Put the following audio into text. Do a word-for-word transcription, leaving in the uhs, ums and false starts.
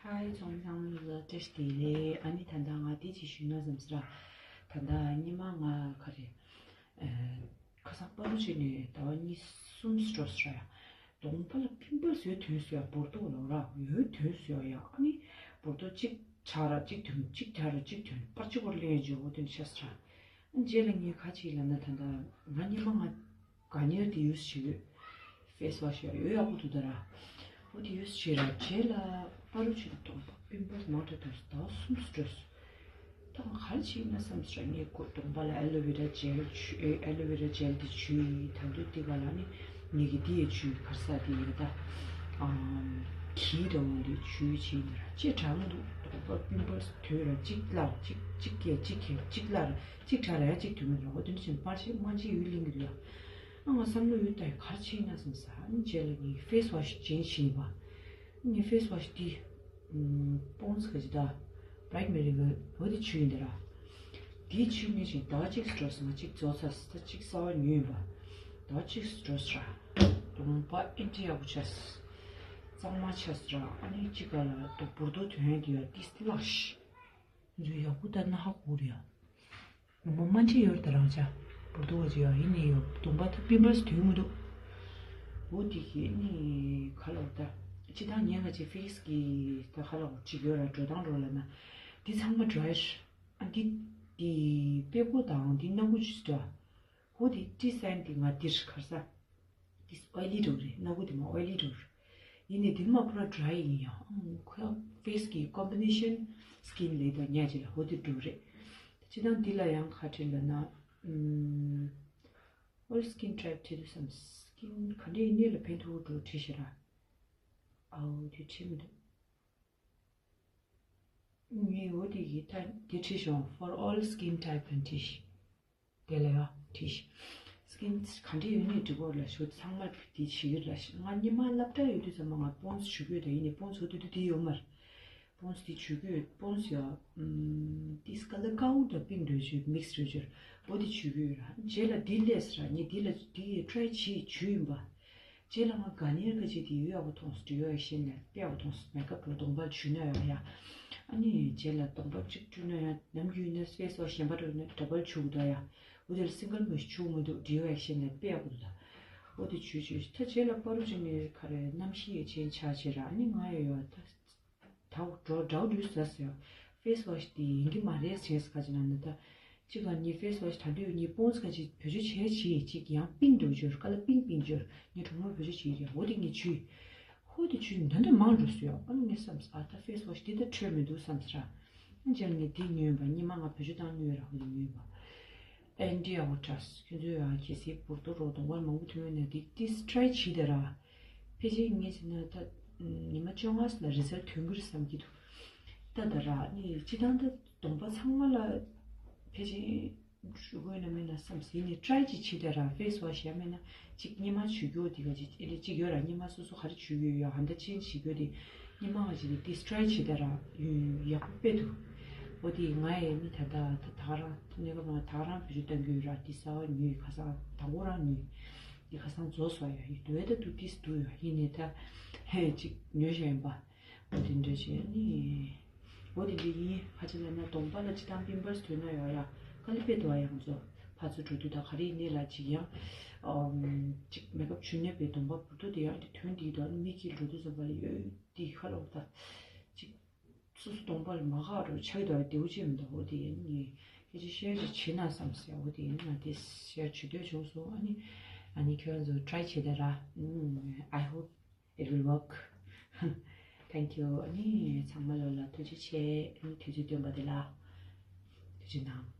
ཧའི། ཚང་མ་ལ་བཀྲ་ཤིས་བདེ་ལེགས། ཨ་ནི་ད་ལྟ་ང་འདི་ཅིག་ཞུས་ན་བསམ་སོང་ར། ད་ལྟ་ཉི་མ་ང་ག་རེ། ཨ། ཁ་སང་པ་ལུ་ཅིག་ནས་ཟླ་བ་གཉིས་གསུམ་འགྲོ་སོང་ར་ཡ། གདོང་པ་ལ་པིམ་པལ་ཡོད་དོན་སོ་ཡ། འབུར་ཏོ་ལོ་ར་ཡོད་དོན་སོ་ཡ། ཨ་ནི་འབུར་ཏོ་གཅིག་ཆག་ར་གཅིག་ཐོན། གཅིག་ཆག་ར་གཅིག་ཐོན། པར་གཅིག་པོར་ལེན་འཇོག་འོ་དོན་ཤ་སོང་ར། ཨ་ནི་རྗེས་ལ་ངས་ག་ཅིག་ལབ་ན་ད་ལྟ་ང་ཉི་མ་ང་། ག་ཉེར་དེ་ཡུས་བྱེད་ཡོད། ཕེ་སི་ཝ་ཤི་ཡོད་ཡག་པོ་འདུག་ད་ར། འོ་དེ་ཡུས་བྱེད་ར་རྗེས་ལ་པ་རུ་ཆུ་གདོང་པ་པིམ་པལ་མང་དྲགས་འདུག་ཟླ་བ་གསུམ་འགྲོ་སོང་། ད་ང་ག་རེ་བྱེད་ཡིན་ན་བསམ་སོང་ར། ངས་ཁོ་གདོང་པ་ལ་ཨེ་ལོ་ཝེ་ར་ཇེལ་བྱུགས། ཨེ་ལོ་ཝེ་ར་ཇེལ་དེ་བྱུགས་ཡིན། ད་དུང་དེ་ག་ལ་ནི་ངེད་ཀྱི་དེ་ཡས་བྱུགས། ག་རེ་ཟེར་དེ་ཡས་ད། ཨམ། གྱི་འདྲ་བོ་དེ་བྱུགས་བྱས་ཡིན་ད་ར། ཅེས་དྲག་མི་འདུག་གདོང་པ་པིམ་པལ་དོད་ར་གཅིག་སླར་གཅིག་གཅིག་སྐྱེ་གཅིག་སྐྱེ་གཅིག་སླར་གཅིག་དྲག་ར་ཡ་གཅིག་དོད་མི་འདུག་འོ་དེ་འདྲ་བྱས་ནས་པར་ཆས་མ་ཅིག་ཡུལ་ལིང་གི་རེད་ཡ། ཨ་ང་བསམ་བློ་ཡོད་ད་ཡ་ག་རེ་བྱས་ཡིན་ན་བསམ་ས། ཨ་ནི་རྗེས་ལ་ངས་ཕེ་སི་ཝ་ཤི་ཅེན་ཇི་བྱས་ཡིན་པ། ངས་ཕེ་སི་ཝ་ཤི་དེ་ཨམ། པོན་སི་ག་ཅི་ད་བྷ་རའིཊ་མེ་རི་གོལ་ཌི་འོ་དེ་བྱུགས་ཡིན་ད་ར། དེ་བྱུགས་ནས་ཅིག་ཟླ་བ་གཅིག་འགྲོ་སོང་། ང་གཅིག་རྫོགས་ཚར་སོང་། ད་གཅིག་གསར་པ་ཉོས་ཡིན་པ། ཟླ་བ་གཅིག་འགྲོ་སོང་ར། གདོང་པ་ཨེ་འདྲ་ཡག་པོ་ཆགས་སོང་། གཙང་མ་ཆགས་སོང་ར། ཨ་ནི་གཅིག་ག་ལ་འདུག་འབུར་ཏོ་དོན་དེ་ཡ་ཏིས་ལགས་ཤི། ང་ཚོ་ཡག་པོ་ད་ན་ཧ་གོ་རེད་ཡ། ངོ་མ་མ་འདྲེས་ཡོད་རེད་ད་རང་ཅག་འབུར་ཏོ་བ་ཅིག་ཡ་ཡིན་ནི་ཡོད། གདོང་པ་ད་པིམ་པལ་སི་དོད་མི་འདུག་འོ་དེ་གི་ནི་ག་ལ་འོ་ད། སྤྱི་བཏང་ངས་ང་ཅིག་ཕེ་སི་གི་ད་ག་ལ་འོ་ཅིག་ཡོད་ར་འགྲོ་སྟངས་འགྲོ་ལབ་ན། འདི་ཚང་མ་ཌ་རའི་རེད། ཨ་འདི་འདི་པད་ཀོ་དང་འདི་སྣ་ཁུག་ཅིག་འདྲ། འོ་དེ་ཏི་སན་དེ་ང་འདིར་ག་རེ་ཟ། ཏིས་ཨོའི་ལི་འགྲོ་གི་རེད། སྣ་ཁུག་དེ་མ་ཨོའི་ལི་འགྲོ་གི་རེད། ཡིན་ནའི་དེ་མ་ཕུ་ར་ཌ་རའི་ཡིན་ཡང་ཁོ་ཕེ་སི་གི་ཀོམ་བི་ནེ་ཤན་སི་ཀིན་ལས་ད་ཉག་ཅིག་ལ་འོ་དེ་འགྲོ་གི་རེད། སྤྱི་བཏང་འདི་ལ་ཡང་ག་བྲིས་ལབ་ན། ཨམ། All skin type བྲིས་འདུག་བསམ། སི་ཀིན་ག་འདྲ་ཡིན་ནའི་ལ་ཕན་ཐོགས་འགྲོ་བྲིས་ཤག་ར། ཨའོ་དེ་བྲིས་མི་འདུག་ངས་འོ་དེ་གི་ད་དེ་བྲིས་ཤོག For all skin type ལབ་བྲིས་ཤིག་དེ་ལ་ཡ་བྲིས་ཤིག་སི་ཀིན་ག་འདྲ་ཡོད་ནའི་འགྲིག་གོ་ལ་ཞུ། ཚང་མར་དེ་བྱེད་ཀྱི་ལ་ཞིག་ང་སྔོན་མ་སློབ་གྲྭ་ཡོད་དུས་ཙམ་པ་ང་པོན་སི་བྱུག་གི་ཡོད། ད་ཡིན་ནའི་པོན་སི་འོ་དེ་དུས་དེ་ཡོད་མ་རེད། པོན་སི་དེ་བྱུག་གི་ཡོད། པོན་སི་ཡ་ཨམ། དེ་ཀ་ལར་ཀའོ་དང་པིང་འདྲ་བྱུག་མིག་སི་འདྲ་བྱུག་འོ་དེ་བྱུག་གི་ཡོད་ར། རྗེས་ལ་དེ་སླེབས་སོང་ར། ངས་དེ་ལ་དེ་ཡི་ཊི་རའི་བྱེད་བྱུག་ཡིན་པ། རྗེས་ལ་ང་ག་ནེར་ག་ཅིག་དེ་ཡོད་ཡག་པོ་མཐོང་སོང་། འདི་ཡོད་ཡག་ཤེས་ནས་དཔེ་ཡག་པོ་མཐོང་སོང་། མེག་ཨབ་འགྲོ་གདོང་པར་བྱུག་ན་ཡང་ཡ། ཨ་ནི་རྗེས་ལ་གདོང་པར་གཅིག་བཀྲུས་ན་ཡང་ནམ་རྒྱུན་ཡིན་ན་ཕེ་སི་ཝ་ཤི་གཞན་པ་འགྲོ་ན་ཌ་བལ་བྱུག་དགོས་ཡ། འོ་དེ་ལ་སིང་གལ་མ་ཞིག་བྱུག་མི་འདུག་འདི་ཡོད་ཡག་ཤེས་ནས་དཔེ་ཡག་པོ་འདུག་ད། འོ་དེ་བྱུག་བྱུག་ད་རྗེས་ལ་པ་རུ་ཅིག་ནས་ག་རེ་གནམ་གཤིས་ཡ་ཆེན་ཆགས་བྱས་ར། ཨ་ནི་ང་ཡ་ཡོད་ད། ད་འགྲོ་འགྲོ་འགྲོ་ཟ་ཟེར། ཕེ་སི་ཝ་ཤི་དེ་ཡིན་གྱི་མ་རེད་ཟེར་ག་ཅི་ན་ནི་ད། གཅིག་ག་ངའི་ཕེ་སི་ཝ་ཤི་ད་དུས་ངའི་པོན་སི་ག་ཅིག་བེད་སྤྱོད་བྱས་བྱས་ཅིག་ཡང་པིང་འགྲོ་འབྱོར། ཀ་ལར་པིང་པིང་འབྱོར། ངའི་གྲོགས་མོར་བེད་སྤྱོད་བྱས་རེད། འོ་དེ་ངས་བྱུགས། ཧོ་དེ་བྱུགས་ད་འདི་མང་འགྲོ་སོང་ཡ། ཨ་ནི་ངས་བསམ་སོང་། ཨ་ད་ཕེ་སི་ཝ་ཤི་དེ་ད་འཕྲོད་མི་འདུག་བསམ་སོང་ར། ཨ་རྗེས་ལ་ངས་དེ་ཉོས་པ། སྔོན་མ་ང་བེད་སྤྱོད་བཏང་མྱོང་ཡོད་ར། ཧོ་དེ་ཉོས་པ། ཨེ་འདྲ་ཡག་པོ་འདྲ། ཁྱོད་ཚོས་ཡང་གལ་སྲིད་འབུར་ཏོ་རོ་གདོང་པར་མང་པོ་ཐོན་ཡོད་ན་དེ་ཏིས་ཊི་རའི་བྱེད་ད་ར། ཕལ་ཆེར་ངས་བྱས་ན་ད་ཉི་མ་བཅོ་ལྔ་ལ་རི་ཛལ་ཐོན་གྱི་རེད་བསམ་གྱི་འདུག་ད་ད་ར་ནི་སྤྱི་བཏང་ད་གདོང་པ་ཚང་མ་ལ་ཕལ་ཆེར་བྱུག་དགོས་ན་མེད་ན་བསམ། ཡིན་ནའི་ཊི་རའི་ཅིག་བྱེད་ད་ར། ཕེ་སི་ཝ་ཤི་ཡ་མེད་ན་ཅིག་སྔོན་མ་བྱུག་རྒྱུ་དེ་ག་ཅིག་ཨེ་ལེ་ཅིག་ཡོད་ར། སྔོན་མ་སོ་སོ་ག་རེ་བྱུག་ཡོད་ཡ་ཧན་ད་ཅན་བྱེད་རྒྱུ་དེ། སྔོན་མ་ང་ཅིག་དེ་ཏིས་ཊི་རའི་བྱེད་ད་ར་ཡག་པོ་དཔེ་འདུག་འོ་དེ་ང་ཡས་ནི་ད་ལྟ་ད་ད་ག་རང་གནས་སྐབས་ང་ད་ག་རང་བེད་སྤྱོད་གཏང་གི་ཡོད་ར། དེ་གསར་པ་ཉོས། ཁ་སང་དང་པོ་རང་ཉོས། དེ་ཁ་སང་རྫོགས་སོང་ཡ། ཡིན་དུས་ད་དུ་ཏིས་འདུག་ཡ། ཡིན་ནའི་ད་ཧེ་ཅིག་ཉོས་བཞག་ཡིན་པ། འོ་དེ་འདྲ་བྱས་ནི། འོ་དེ་འདྲ་ཡིན། ཧ་ཅང་ལ་ན་གདོང་པ་ལ་ཅི་དང་པིམ་པལ་སི་ཐོན་ན་ཡོད་ཡ། དཀའ་ལས་དཔེ་འདུག་ཨ། ཡང་ཚོ་ཕར་ཚུར་འགྲོ་དུས་ད་ག་རེ་ཡིན་ནའི་ལ་ཅིག་ཡང་ཨམ། ཅིག་མེག་ཨབ་བྱུགས་ནས་པའི་གདོང་པ་འབུར་ཏོ་དེ་ཡང་དེ་ཐོན་དེ་དང་མིག་གིས་འགྲོ་དུས་ཙམ་པ་ལ་ཡོད་དེ་ཁ་ལོག་ད་ཅིག་སོ་སོ་གདོང་པ་ལ་མ་ཁག་རུ་ཆགས་དང་བདེ་བོ་ཅིག་མི་འདུག་འོ་དེ་ཡིན་ངས་ཁྱེད་ཀྱིས་ཤེར་ཅིག་བྱེད་ན་བསམ་ཟེར། འོ་དེ་ཡིན་ང་དེ་ཤེར་བྱེད་འདོད་བྱུང་སོང་། ཨ་ནི་ཨ་ནི་ཁྱོད་རང་ཚོ་ཊི་རའི་བྱེད་ད་ར། ཨུམ། I hope it will work. Thank you. ཨ་ནི་ཚང་མ་ལོ་ལ་ཐུགས་རྗེ་ཆེ། ཨ་ནི་དུས་ཚོད་བཏོན་པ་དེ་ལ་ཐུགས་རྗེ་གནང་།